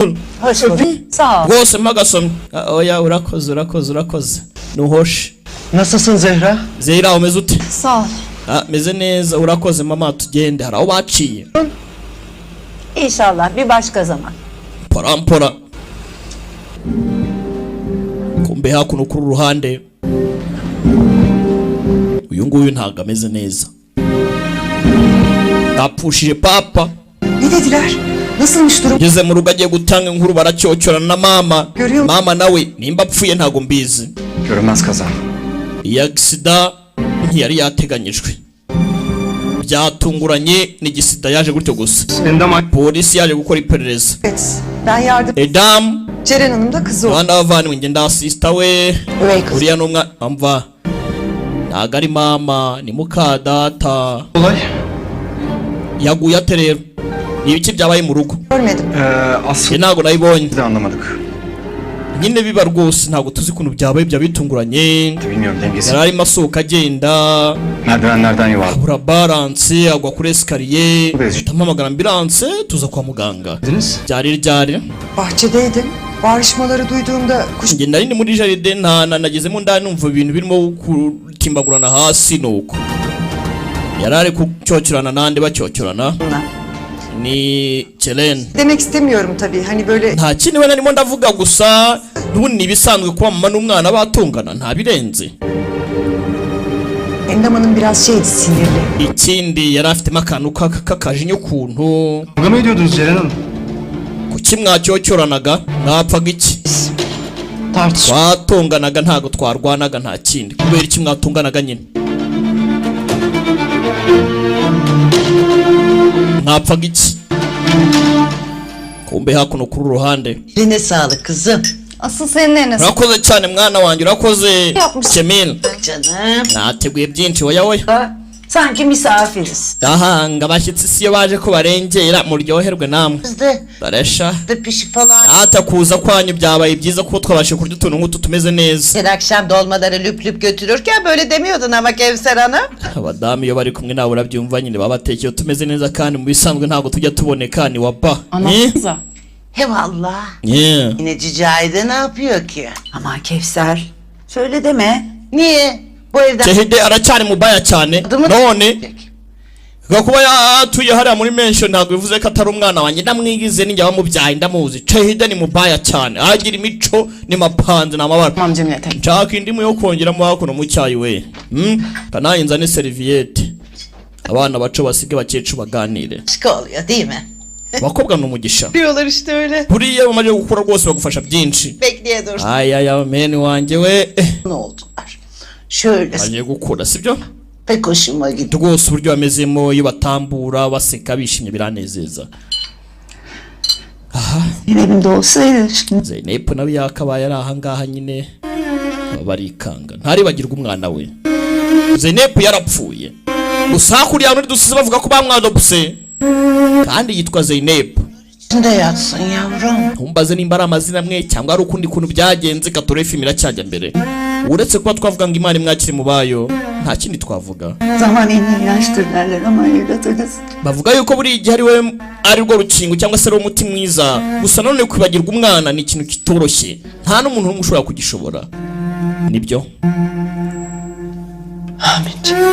Hoş bulduk. Sağ ol. Rwose mpa agasomyi. Ah, oya, urakoze, urakoze, urakoze, nuhoshe. Nasılsın Zehra? Zehra, umeze ute? Sağ ol. Ah, meze neza, urakoze mama. Tugende, hari aho baciye. İnşallah bir başka zaman. Porampora, kumbe hakuno kuri ruhande uyu nguyu ntabwo ameze neza, apfushije papa. Ne dediler? Nasılmış durum? Ngeze mu rugo agiye gutanga inkuru, baracyocyorana na mama. Görüyor musun? Mama nawe nimba apfuye ntabwo mbizi. Görünmez kaza. Iyi agisida ntiyari yateganyijwe, byatunguranye, ni igisida yaje gutyo gusa. Endam Polisi yaje gukora iperereza. Evet. Ben yardım... Edamu Ceren Hanım da kızı o. abana bavandimwe, njye ndasisita we. Üvey kız. Uriya ni umwana amva, ntabwo ari mama, ni muka data. Olay? Yaguye ate rero? Ni ibiki byabaye mu rugo? Görmedim. Asıl Njye ntabwo nabibonye. biz de anlamadık. Nyine biba rwose, ntabwo tuzi ukuntu byabaye, byaba bitunguranye. Bilmiyorum, dengesi. Yari arimo asohoka agenda, Merdivenlerden yuvarlandı. abura balance, agwa kuri escalier, ampamagara ambulance, tuza kwa muganga. Byari ryari? Bahçedeydim. Bağırışmaları duyduğumda kuş Njye nari ndi muri jardin, nta nagezemo ndani numva ibintu birimo gutimbagurana hasi, nuko yari ari kucyocyorana n'andi bacyocyorana, ni Ceren. Demek istemiyorum tabii. Hani böyle Nta kindi we narimo ndavuga gusa, n'ubundi ni ibisanzwe kuba mama n'umwana batungana, nta birenze. Endam Hanım biraz şeydi, sinirli. Ikindi yari afitemo akantu k'akajinya ukuntu. Kavga mı ediyordunuz Ceren Hanım? Kuki mwacyocyoranaga, mwapfaga iki? Tartış. Twatonganaga, ntabwo twarwanaga, nta kindi. Kubera iki mwatunganaga nyine, mwapfaga iki? Kumbe hakuno kuri uru ruhande. Eline sağlık kızım. Asıl senin eline Urakoze cyane mwana wanjye, urakoze. Yapmış. Cemil. Canım. Nateguye byinshi, oya oya. Sanki misafiriz. Ahanga abashyitsi si iyo baje ko barengera, muryoherwe namwe. Biz de, Baresha. de pişi falan. Ata kuza kwanyu byabaye byiza kuko twabashije kurya utuntu nk'utu tumeze neza. Sen akşam dolmaları lüp lüp götürürken böyle demiyordun ama Kevser Hanım. Abadamu iyo bari kumwe nawe urabyumva nyine, baba batekeye tumeze neza, kandi mu bisanzwe ntabwo tujya tuboneka, ni waba. Anlatsanıza. He valla. Yeah. Yine Cicai de ne yapıyor ki? Aman Kevser. Söyle deme. Niye? Bu evden Cehide aracyari mubaya cyane. adımı None ngo kuba yatuye hariya muri mansion ntabwo bivuze ko atari umwana wanjye, ndamwigize ninjye wamubyaye, ndamuzi. Cehide ni mubaya cyane, agira imico, ni mapanze, ni amabara. Tamam Cemile yeter. Nshaka indimu yo kongeramo hakuno mu cyayi we. Kanaye nzane serviette, abana baco basige bakecuru baganire. Başka oluyor değil mi? Abakobwa ni umugisha. Diyorlar işte öyle. Buriya bamaze gukura rwose bagufasha byinshi. Bekleye dursun. Ay ay ay, meni wanjye we. Ne oldular? Şöyle Bagiye gukura, sibyo? Pek hoşuma gitti. Rwose uburyo bamezemo, iyo batambura baseka bishimye, biranezeza. Benim evimde olsaydı şimdi. Zeynep nawe yakabaye ari ahangaha nyine, baba barikanga, ntaribagirwa umwana we. Zeynep yarapfuye gusa hakurya muri dusize bavuga ko bamwadopse kandi yitwa Zeynep. İçinde yatsın yavrum. Ntumbaze nimba ari amazina amwe cyangwa ari ukundi kuntu byagenze. Kature filime iracyajya mbere, uretse kuba twavuga ngo Imana imwakire mu bayo, nta kindi twavuga. Zaman en iyi ilaçtır derler ama evlat orası. Bavuga yuko buri gihe ari we, ari rwo rukingo cyangwa se ari umuti mwiza, gusa nanone kwibagirwa umwana ni ikintu kitoroshye, nta n'umuntu n'umwe ushobora kugishobora. Nibyo,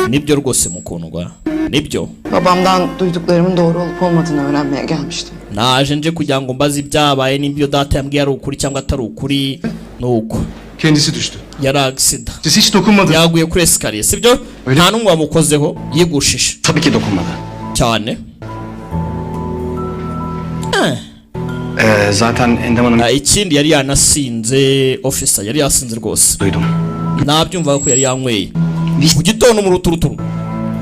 nibyo rwose mukundwa, nibyo. Babamdan duyduklarımın doğru olup olmadığını öğrenmeye gelmiştim. Naje nje kugira ngo mbaze ibyabaye n'ibyo data yambwiye ari ukuri cyangwa atari ukuri, ni uko. Kendisi düştü. Yari agisida. Siz hiç dokunmadınız. Yaguye kuri escalier, sibyo? Öyle. Nta n'umwe wamukozeho, yigushije. Tabii ki dokunmadı. Cyane. Zaten Endem Hanım Ah, ikindi yari yanasinze officer, yari yasinze rwose. duydum. Nabyumvaga ko yari yanyweye mu gitondo mu ruturuturu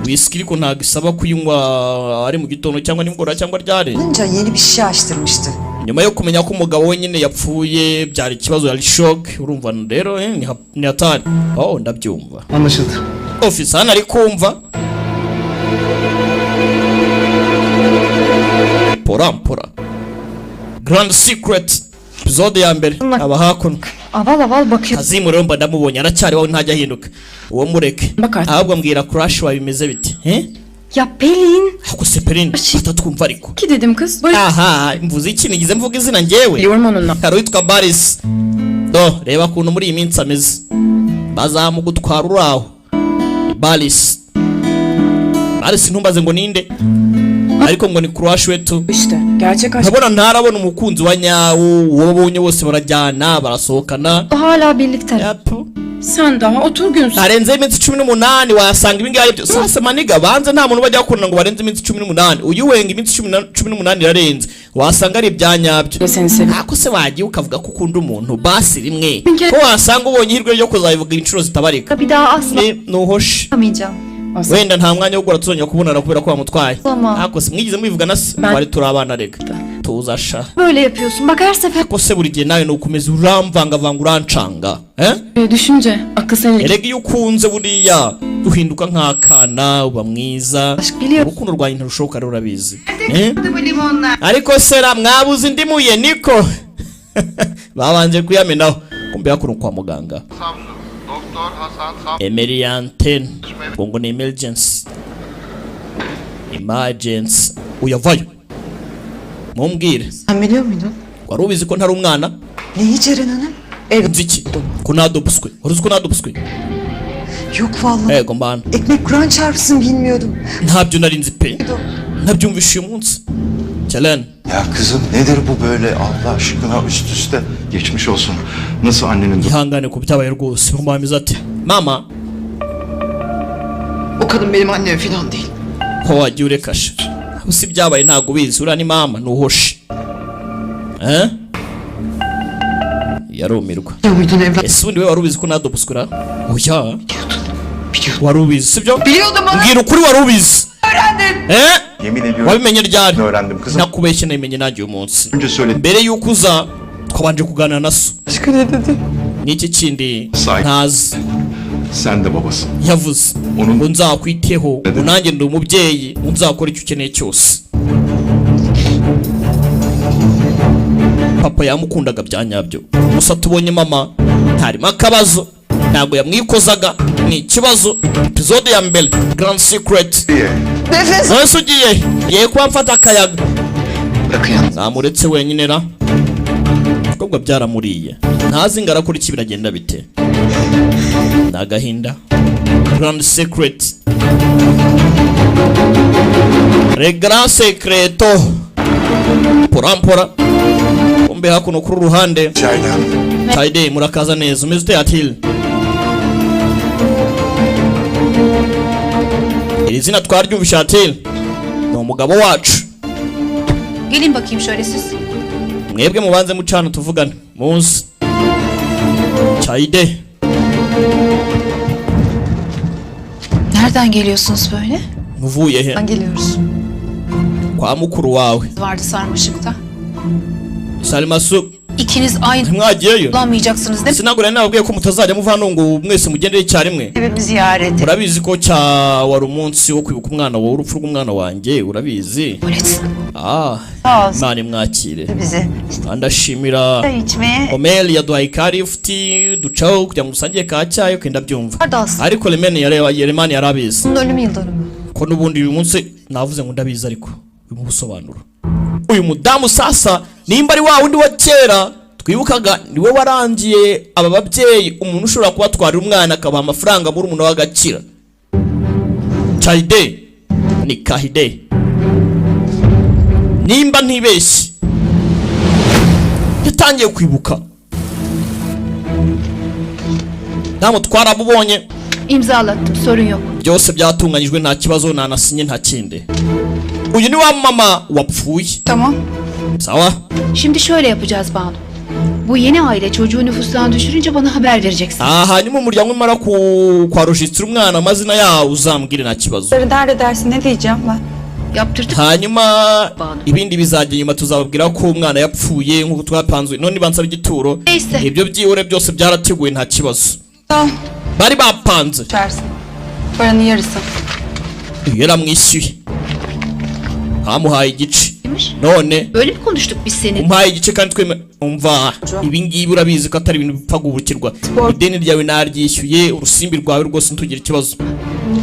whisky, ariko ntabwo isaba kuyinywa ari mu gitondo cyangwa nimugoroba cyangwa ryari. Alınca yeni bir şişe açtırmıştı. Nyuma yo kumenya ko umugabo we nyine yapfuye, byari ikibazo, yari shock, urumva rero, ni hatari. Oh, ndabyumva. Anlaşıldı. Officer hano ari kumva pora pora. Grand Secret episode ya mbere aba hakuno. Aval aval bakıyor. Kazimu rero mba ndamubonye, aracyari wowe, ntajya ahinduka uwo, mureke. Bakar. Ahubwo mbwira, crush wawe bimeze bite, eh? Ya Pelin. Ahubwo se Pelin batatwumva ariko. Ki dedim kız. Barış Aha, mvuze iki? Nigize mvuga izina njyewe? Biliyorum onunla. Hari uwitwa Baris. Do reba ukuntu muri iyi minsi ameze, bazamugutwara uraho. Baris, Baris, ntumbaze ngo ninde, ariko ngo ni crush wetu. İşte gerçek aşk. Ntabona, ntarabona umukunzi wa nyawo. Uwo babonye bose barajyana, barasohokana. Hala birlikteler. Yapu. Sen daha otur günsün. Harenzeho iminsi 18, wasanga ibi ngibi byo sasa maniga banze. Nta muntu bajya bakundana ngo barenze iminsi 18. Uyu wenga iminsi 18 irarenze, wasanga ari ibya nyabyo. Seni seviyorum. Ntako se wagiye ukavuga ko ukunda umuntu basi rimwe, ko wasanga ubonye ihirwe ryo kuzabivuga inshuro zitabarika? Bir daha asla Ni nuhoshe. yapamayacağım. Wenda nta mwanya wo guhora tuzongera kubonana kubera ko bamutwaye. Tamam. Ntako se mwigeze mubivuga na se? Twari turi abana rega, tuza sha. Böyle yapıyorsun. Bak her sefer. Ko se buri gihe nawe nukomeza uramvangavanga, urancanga, eh? Düşünce akıl senin. Erega iyo ukunze buriya uhinduka nk'akana, uba mwiza. Aşk biliyorum. Urukundo rwanjye ntirushoboka rero, urabizi, eh? Bu limonlar. Ariko sera mwabuze indimu ye, niko babanje kuyamenaho. Kumbe hakuno kwa muganga Emeliantene ngo ngo ni emergency, emergency. Uyavayo mumbwire. Sen biliyor muydun? Wari ubizi ko ntari umwana? Neyi Ceren Hanım? Nzi iki? Ko nadopuswe? Wari uzi ko nadopuswe? Yok vallahi. Ego mbana. Ekmek Kur'an çarpsın bilmiyordum. Ntabyo nari nzi pe, ntabyumvishe uyu munsi Celen. Ya kızım, nedir bu böyle Allah aşkına üst üste? Geçmiş olsun. Nasıl annenin durumu? Ihangane ku byabaye rwose. Mama ameze ate mama? O kadın benim annem falan değil. Ko wagiye urekasha si ibyabaye, ntabwo ubizi? Uriya ni mama, ntuhoshe, eh? Yarumirwa. Biliyor muydun evlat? Ese ubundi we wari ubizi ko nadopuswera? Oya, wari ubizi sibyo? Biliyordum bana. Mbwira ukuri, wari ubizi, eh? Yemin ediyorum Wabimenye ryari? öğrendim kızım. Nakubeshye, nabimenye nanjye uyu munsi. Önce söyledim. Mbere y'uko uza twabanje kuganira na so. Başka ne dedi? N'iki kindi Sakin. ntazi. Sen de babasın. Yavuze Onun- ngo nzakwiteho, Neden? ngo nanjye ndi umubyeyi, ngo nzakora icyo ukeneye cyose. Papa yamukundaga bya nyabyo. Gusa tubonye mama ntarimo akabazo, ntabwo yamwikozaga, ni ikibazo. Episode ya mbere, Grand Secret. Diye. Nefes. Nonese ugiye ngiye kuba mfata akayaga? Bırakın yalnız. Namuretse wenyine ra, umukobwa byaramuriye, ntazi ngo arakora iki, biragenda bite, ni agahinda. Grand Secret, Le Grand Secreto, porampora. Kumbe hakuno kuri ruhande. Çaydan. Tayde, murakaza neza. Umeze ute Atil? Iri zina twaryumvishe, Atil ni umugabo wacu. Gelin bakayım şöyle siz. Mwebwe mubanze mucana tuvugane muze. Çayde. Nereden geliyorsunuz böyle? Muvuye he? Geliyoruz. Kwa mukuru wawe. Vardı sarmaşıkta. Salmasu. İkiniz aynı Ntimwagiyeyo? kullanmayacaksınız değil mi? Sinagura nababwiye ko mutazajya muva hano ngo mwese mugendere icyarimwe? Evimi ziyaret et. Urabizi ko cya wari umunsi wo kwibuka umwana wawe, urupfu rw'umwana wanjye, urabizi. Evet. Ah. Sağ olsun Imana imwakire. bize. İşte Ndashimira çay içmeye Omel yaduhaye ka lifuti ducaho kugira ngo dusangire ka cyayi. Okay, ndabyumva. Vardı aslında. Ariko Lemeni yari Yeremani yarabizi Bunun ölüm yıl dönümü. ko n'ubundi uyu munsi navuze ngo ndabizi, ariko uyu busobanuro uyu mudamu sasa nimba ari wa wundi wa kera twibukaga, niwe warangiye aba babyeyi umuntu ushobora kubatwarira umwana akabaha amafaranga muri umuntu w'agakira. Chayide ni Kahide nimba ntibeshye. Yatangiye kwibuka damu twaramubonye. İmzalattım sorun yok. Byose byatunganyijwe, nta kibazo, nanasinye, nta kindi. Uyu ni wa mama wapfuye. Tamam. Sawa. Şimdi şöyle yapacağız Banu. Bu yeni aile çocuğu nüfustan düşürünce bana haber vereceksin. Aha, hanyuma umuryango umara ku kwa rojisitira umwana amazina yawo uzambwire, nta kibazo. Nerede dersin ne diyeceğim ben? Yaptırdık Hanyuma Banu. Ibindi bizajya nyuma, tuzababwira ko umwana yapfuye nk'uko twapanzwe. None bansaba igituro. Neyse. Ibyo byihore byose byarateguwe, nta kibazo. Tamam. Bari bapanze. İçersin. Paranın yarısı. Yaramwishyuye, bamuhaye igice none. Böyle mi konuştuk biz seninle? Umpaye igice kandi tweme. Umva, ibi ngibi urabizi ko atari ibintu bipfa guhubukirwa. Ideni ryawe naryishyuye, urusimbi rwawe rwose ntugire ikibazo.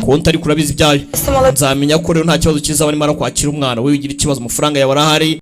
Konti ariko urabizi ibyayo. Teslim alabilir Nzamenya ko rero nta kibazo kizaba nimara kwakira umwana. Wowe ugira ikibazo, amafaranga yawe arahari.